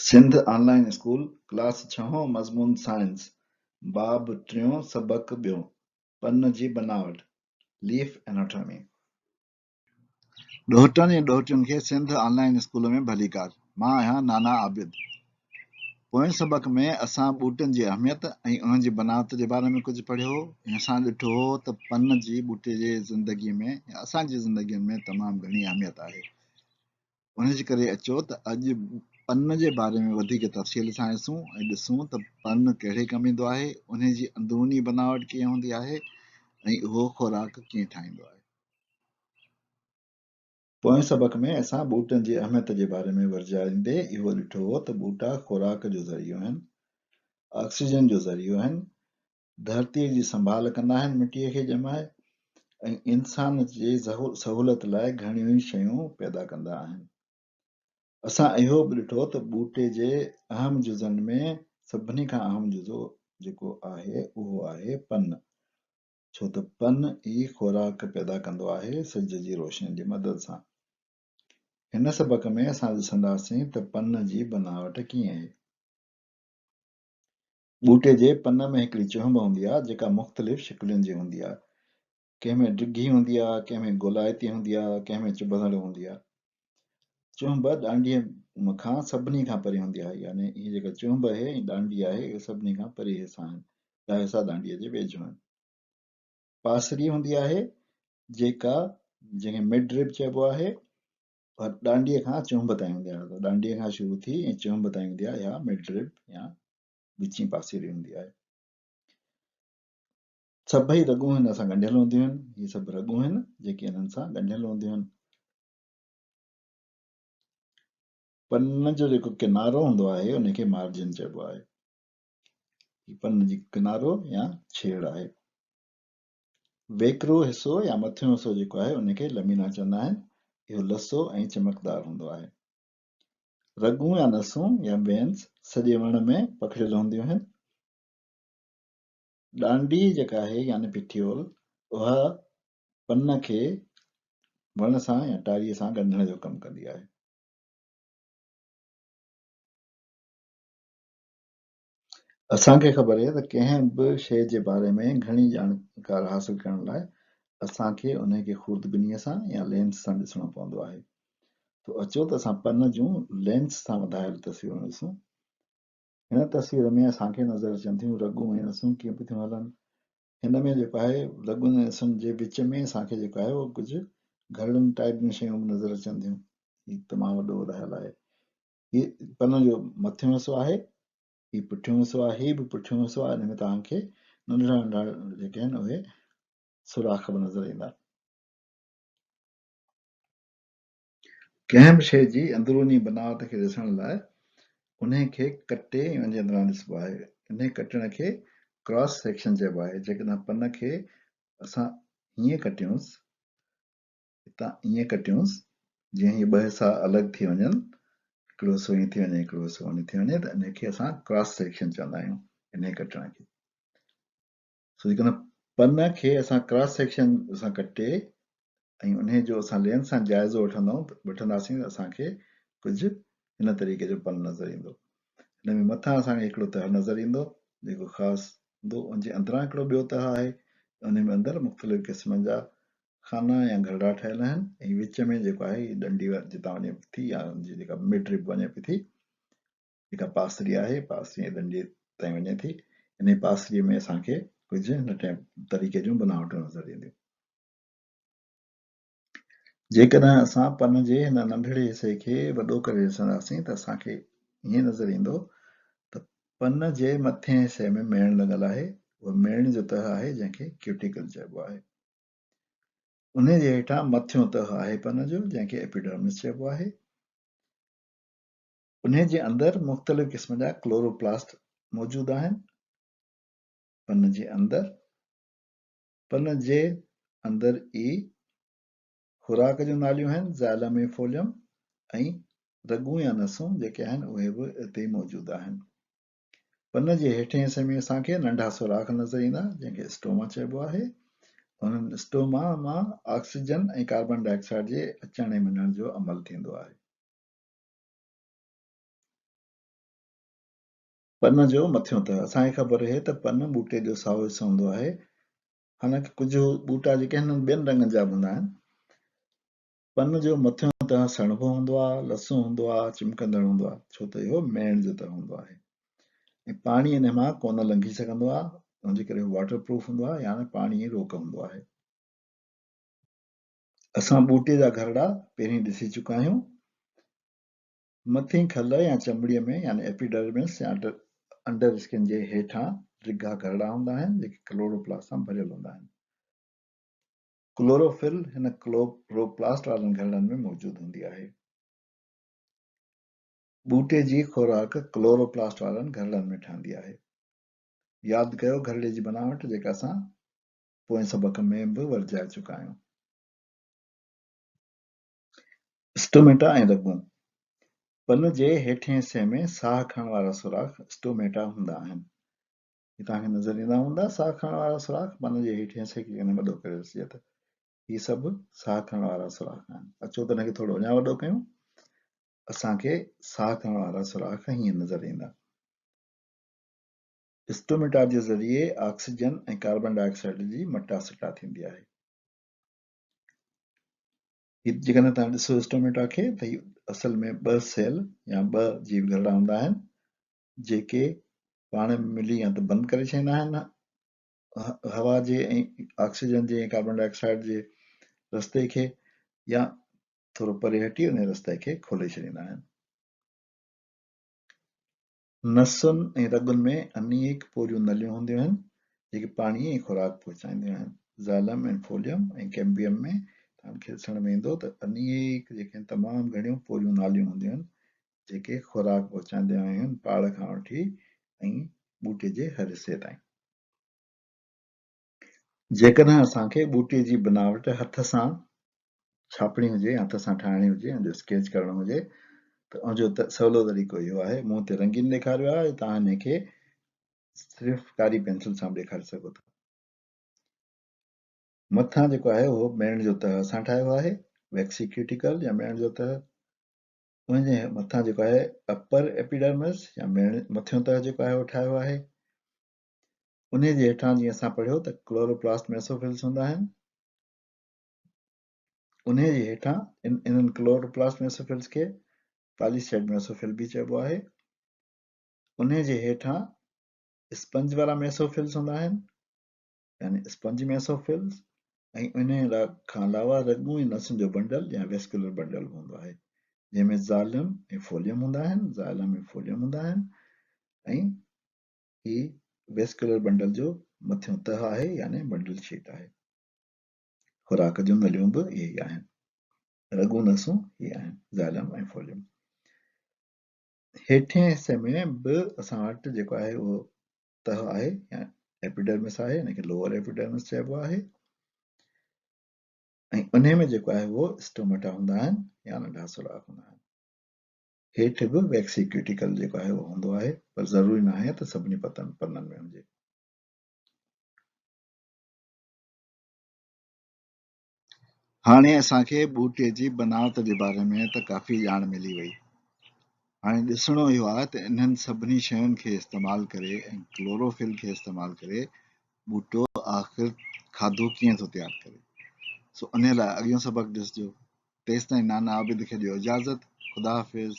سنڌ آن line school, class ڇهون، مضمون science, باب ٽيون، سبق ٻيون، پن جي بناوٽ، Leaf Anatomy. ڏوهٽن ۽ ڏوهٽين کي سنڌ آن لائين اسڪول ۾ ڀليڪار. مان آهيان نانا عابد. پوئين سبق ۾ اسان ٻوٽن جي اهميت ۽ انهن جي بناوت جي باري ۾ ڪجهه پڙهيو هو ۽ اسان ڏٺو هو ته پن جي ٻوٽي جي زندگي ۾ يا اسان جي زندگين ۾ تمام گهڻي اهميت آهي. ان جي ڪري اچو ته اڄ پن جي باري ۾ وڌيڪ تفصيل سان ڏسون ۽ ڏسون ته پن ڪهڙي ڪم ايندو آهي، انهي جي اندروني بناوٽ ڪيئن هوندي آهي ۽ اهو خوراڪ ڪيئن ٺاهيندو آهي. پوئين سبق ۾ اسان ٻوٽن جي اهميت جي باري ۾ ورجائيندي اهو ڏٺو هو ته ٻوٽا خوراڪ جو ذريعو آهن، آڪسيجن جو ذريعو آهن، ڌرتيء جي سنڀال ڪندا آهن مٽيء کي ڄمائي ۽ انسان جي سهولت لاء گهڻيون ئي شيون پيدا ڪندا آهن. اسان اهو به ڏٺو ته ٻوٽي جي اهم جزن ۾ سڀني کان اهم جزو جيڪو آهي اهو آهي پن، ڇو ته پن ئي خوراڪ پيدا ڪندو آهي سج جي روشني جي مدد سان. هن سبق ۾ اسان ڏسنداسين ته پن جي بناوٽ ڪيئن اهي. ٻوٽي جي پن ۾ هڪڙي چهنب هوندي آهي، جيڪا مختلف شڪلين جي هوندي آهي. ڪنهن ۾ ڊگهي هوندي آهي، ڪنهن ۾ گولائتي هوندي آهي، ڪنهن ۾ چڀندڙ هوندي آهي. چهنب ڏانڊيء کان سڀني کان پري هوندي آهي، يعني هي جيڪا چهنب آهي ۽ ڏانڊي آهي، اهي سڀني کان پري حصا آهن. ٻيا حصا ڏانڊيء جي ويجهو آهن. پاسري هوندي آهي، جيڪا جنهن کي مڊ رب چئبو آهي، اها ڏانڊيء کان چهنب تائين هوندي آهي. ڏانڊيء کان شروع ٿي ۽ چهنب تائين هوندي آهي، اها مڊ رب يا وچين پاسيري هوندي آهي. سڀئي رڳون هن سان ڳنڍيل هونديون آهن. هي سڀ رڳون آهن جيڪي انهن سان ڳنڍيل هونديون آهن. پن جو جيڪو ڪنارو هوندو آهي ان کي مارجن چئبو آهي. هي پن جي ڪنارو يا ڇيڙ آهي. ويڪرو حصو يا مٿيون حصو جيڪو آهي ان کي لمينا چوندا آهن. اهو لسو ۽ چمڪدار هوندو آهي. رڳون يا نسون يا وينز سڄي وڻ ۾ پکڙيل هونديون آهن. ڏانڊي جيڪا آهي يعني پٺيول اها پن کي وڻ سان يا ٽاريء سان ڳنڍڻ جو ڪم ڪندي آهي. اسان کي خبر آهي ته ڪنهن به شيء جي باري ۾ گهڻي ڄاڻڪار حاصل ڪرڻ لاء اسان کي انهي کي خوردبينيء سان يا لينس سان ڏسڻو پوندو آهي. تو اچو ته اسان پن جون لينس سان وڌايل تصويرون ڏسون. هن تصوير ۾ اسان کي نظر اچن ٿيون رڳون ۽ نسون ڪيئن پيون ٿيون هلن. هن ۾ جيڪو آهي رڳن ۽ نسن جي وچ ۾ اسان کي جيڪو آهي اهو ڪجهه گهرڙن ٽائيپ جون شيون به نظر اچن ٿيون. هي تمام وڏو وڌايل آهي. هي پن جو مٿيون حصو آهي، هي پٺيون حصو آهي، هي به پٺيون حصو آهي، ان ۾ توهان کي ننڍڙا ننڍڙا جيڪي آهن اهي سوراخ به نظر ايندا. ڪنهن به شيء جي اندروني بناوت کي ڏسڻ لاء انهي کي ڪٽي ۽ ان جي اندران ڏسبو آهي. انهي ڪٽڻ کي ڪراس سيڪشن چئبو آهي. جيڪڏهن پن کي اسان هيئن ڪٽيونس، هتان ائين ڪٽيونس جيئن هي ٻه حصا الڳ ٿي وڃن، هڪڙو حصو ائين ٿي وڃي هڪڙو حصو ائين ٿي وڃي ته انهي کي اسان ڪراس سيڪشن چوندا آهيون انهي ڪٽڻ کي. سو جيڪڏهن پن کي اسان ڪراس سيڪشن سان ڪٽي ۽ انهي جو اسان لينس سان جائزو وٺنداسين ته اسان کي ڪجهه هن طريقي جو پن نظر ايندو. هن ۾ مٿان اسان کي هڪڙو تهه نظر ايندو جيڪو خاص هوندو، ان جي اندران هڪڙو ٻيو تهه آهي، انهي ۾ اندر مختلف قسمن جا خانا يا گهرڙا ٺهيل آهن ۽ وچ ۾ جيڪو آهي هي ڏنڊي جتان وڃي ٿي يا ان جي جيڪا مڊ رب وڃي پئي ٿي جيڪا پاسري آهي پاسري ۽ ڏنڊي تائين وڃي ٿي انهي پاسري ۾ اسان کي ڪجهه هن ٽئين طريقي جون بناوٽون نظر اينديون. جيڪڏهن اسان پن جي هن ننڍڙي حصي کي وڏو ڪري ڏسنداسين ته اسان کي ائين نظر ايندو ته پن جي مٿئين حصي ۾ ميڻ لڳل آهي اهو ميڻ جو تهه آهي جنهن کي ڪيوٽيڪل چئبو آهي. انهيء جي هيٺان مٿيون تهه آهي پن جو، جنهن کي ايپيڊرمس چئبو آهي. انهيء جي اندر مختلف قسم جا ڪلوروپلاسٽ موجود آهن. پن جي اندر پن جي اندر ئي خوراڪ جون ناليون آهن، زائلم ۽ فوليم، ۽ رڳون يا نسون جيڪي آهن اهي به اتي ئي موجود آهن. پن جي هيٺئين حصي ۾ اسان کي ننڍا سوراخ نظر ايندا، جنهن کي اسٽوما چئبو آهي. انهن اسٽوما مان آڪسيجن ۽ ڪاربان ڊاء آڪسائيڊ جي اچڻ ۽ وڃڻ جو عمل ٿيندو آهي. پن جو مٿيون تهه، اسان کي خبر اهي ته پن ٻوٽي جو سائو حصو هوندو آهي، حالانڪه ڪجهه ٻوٽا جيڪي آهن ٻين رنگن جا به هوندا آهن. پن جو مٿيون تهه سڻڀو هوندو آهي، لسو هوندو آهي، چمڪندڙ هوندو آهي، ڇو ته اهو ميڻ جو تهه هوندو آهي ۽ پاڻي ان مان ڪونه لنگهي سگهندو آهي، ان جي ڪري هو واٽر پروف هوندو آهي يعني پاڻي روڪ هوندو آهي. اسان ٻوٽي جا گهرڙا پهرين ڏسي چڪا آهيون. مٿين کل يا چمڙيء ۾ يعني ايپيڊرمس يا انڊر اسڪن جي هيٺان ڊگها گهرڙا هوندا آهن جيڪي ڪلوروپلاسٽ سان ڀريل هوندا آهن. ڪلوروفل هن ڪلوروپلاسٽ وارن گهرڙن ۾ موجود هوندي آهي. ٻوٽي جي خوراڪ ڪلوروپلاسٽ وارن گهرڙن ۾ ٺهندي آهي. ياد ڪيو گهرڙي جي بناوٽ جيڪا اسان پوئين سبق ۾ به ورجائي چڪا آهيون. اسٽوميٽا ۽ رڳون، پن جي هيٺئين حصي ۾ ساهه کڻڻ وارا سوراخ اسٽوميٽا هوندا آهن. هي توهان کي نظر ايندا هوندا ساهه کڻڻ وارا سوراخ پن جي هيٺئين حصي کي ڪنهن وڏو ڪري ڏسجي ته هي سڀ ساهه کڻڻ وارا سوراخ آهن. اچو ته هن کي ٿورو اڃا وڏو ڪيون. اسان کي ساهه کڻڻ وارا سوراخ هيئن نظر ايندا. اسٽوميٽا جي ذريعي آڪسيجن ۽ ڪاربان ڊاء آڪسائيڊ جي مٽا سٽا ٿيندي آهي. هي جيڪڏهن توهان ڏسو اسٽوميٽا کي ته هي اصل ۾ ٻه سيل يا ٻه جيو گهرڙا هوندا آهن جيڪي پاڻ ۾ ملي يا ته بند ڪري ڇڏيندا آهن هوا جي ۽ آڪسيجن جي ۽ ڪاربان ڊاء آڪسائيڊ جي رستي کي يا ٿورو پري هٽي ان رستي کي کولي ڇڏيندا آهن. نسن ۽ رڳن ۾ انيڪ پوريون نليون هونديون آهن، جيڪي پاڻي ۽ خوراڪ پهچائينديون آهن. زائلم ۽ فوليم ۽ ڪيمبيم ۾ توهان کي ڏسڻ ۾ ايندو ته انيڪ جيڪي آهن تمام گهڻيون پوريون ناليون هونديون آهن، جيڪي خوراڪ پهچائينديون آهن پاڙ کان وٺي ۽ ٻوٽي جي هر حصي تائين. جيڪڏهن اسان کي ٻوٽي جي بناوٽ هٿ سان ڇاپڻي هجي يا هٿ سان ٺاهڻي هجي ان جو اسڪيچ ڪرڻو هجي ته ان جو سولو طريقو اهو آهي مون هتي رنگين ڏيکاريو آهي توهان ان کي صرف ڪاري پينسل سان به ڏيکاري سگهو ٿا. مٿان جيڪو آهي اهو ميڻ جو تهه اسان ٺاهيو آهي ويڪسي ڪيوٽيڪل يا ميڻ جو تهه ان جي مٿان جيڪو آهي اپر ايپيڊرمس يا ميڻ مٿيون تهه جيڪو آهي اهو ٺاهيو آهي. انهيء جي هيٺان جيئن اسان پڙهيو ته ڪلوروپلاسٽ ميسوفلز هوندا آهن. انهيء جي هيٺان انهن ڪلوروپلاسٽ ميسوفلز کي پاليسيڊ ميسوفل به چئبو آهي. انهيء جي هيٺان اسپنج وارا ميسوفلز هوندا آهن يعني اسپنج ميسوفلز ۽ انهيء کان علاوه رڳون ۽ نسن جو بنڊل يا ويسڪيولر بنڊل به هوندو آهي جنهن ۾ زائلم ۽ فوليم هوندا آهن، زائلم ۽ فوليم هوندا آهن ۽ هي ويسڪيولر بنڊل جو مٿيون تهه آهي يعني بنڊل شيٽ آهي. خوراڪ جون نليون به اهي ئي آهن. رڳون نسون هي آهن، زائلم ۽ فوليم. هيٺين حصي ۾ به اسان وٽ جيڪو آهي اهو تهه آهي يا ايپيڊرمس آهي، ان کي لوئر ايپيڊرمس چئبو آهي ۽ انهي ۾ جيڪو آهي اهو اسٽوماٽا هوندا آهن يا ننڍا سوراخ هوندا آهن. هيٺ به ويڪسي ڪيوٽيڪل جيڪو آهي اهو هوندو آهي پر ضروري ناهي ته سڀني پتن پنن ۾ هجي. هاڻي اسان کي ٻوٽي جي بناوت جي باري ۾ ته ڪافي ڄاڻ ملي وئي. هاڻي ڏسڻو اهو آهي ته انهن سڀني شين کي استعمال ڪري ۽ ڪلوروفل کي استعمال ڪري ٻوٽو آخر کاڌو ڪيئن ٿو تيار ڪري. سو انهي لاء اڳيون سبق ڏسجو. تيستائين نانا عابد کي ڏيو اجازت. خدا حافظ.